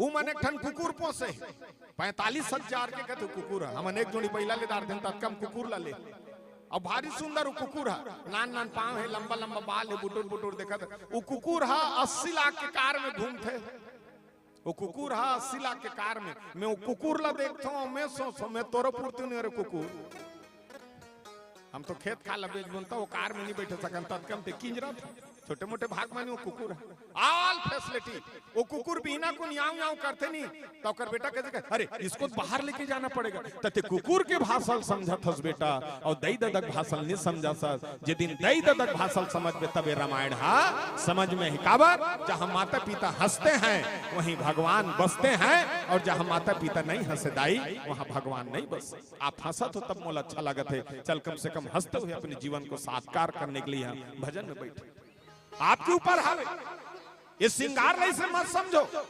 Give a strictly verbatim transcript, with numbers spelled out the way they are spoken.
उमन एक ठन कुकुर पोसे हे, पैंतालीस हजार के कथे कुकुर ह। हमन एक जोड़ी बइला ले डार देन, ततका म कुकुर ला ले। अउ भारी सुंदर वो कुकुर ह, नान नान पाँव हे, लंबा लंबा बाल हे, बुटुर बुटुर देखत हे। वो कुकुर ह अस्सी लाख के कार में घूमथे। वो कुकुर ह अस्सी लाख के कार में। मैं वो कुकुर ला देखथों, मैं सोचथों, मैं तोरो पुरती नोहूं रे कुकुर। हम तो खेत खार ला बेच बोन त वो कार में नइ बइठे सकन, ततका म ते किंजरत हे। छोटे मोटे भाग मानी वो कुकुर ह। All facility। वो कुकुर बिहना कुन याऊं याऊं करथे नहीं, त ओकर बेटा कथे, "अरे, इसको तो बाहर लेके जाना पड़ेगा।" त ते कुकुर के भाषा ल समझत हस बेटा, अउ दई ददा के भाषा ल नइ समझत हस। जे दिन दई ददा के भाषा ल समझबे, तभे रामायण ह समझ में आही। काबर? जहाँ माता पिता हंसते हैं, वहीं भगवान बसते हैं, और जहाँ माता पिता नइ हंसे दाई, वहाँ भगवान नइ बसे। आप हंसत हो तब मोला अच्छा लागत हे। चल, कम से कम हंसते हुए अपने जीवन को साकार करने के लिए यहाँ भजन में बैठे। आपके ऊपर हवे, ये श्रृंगार ला अइसे मत समझो।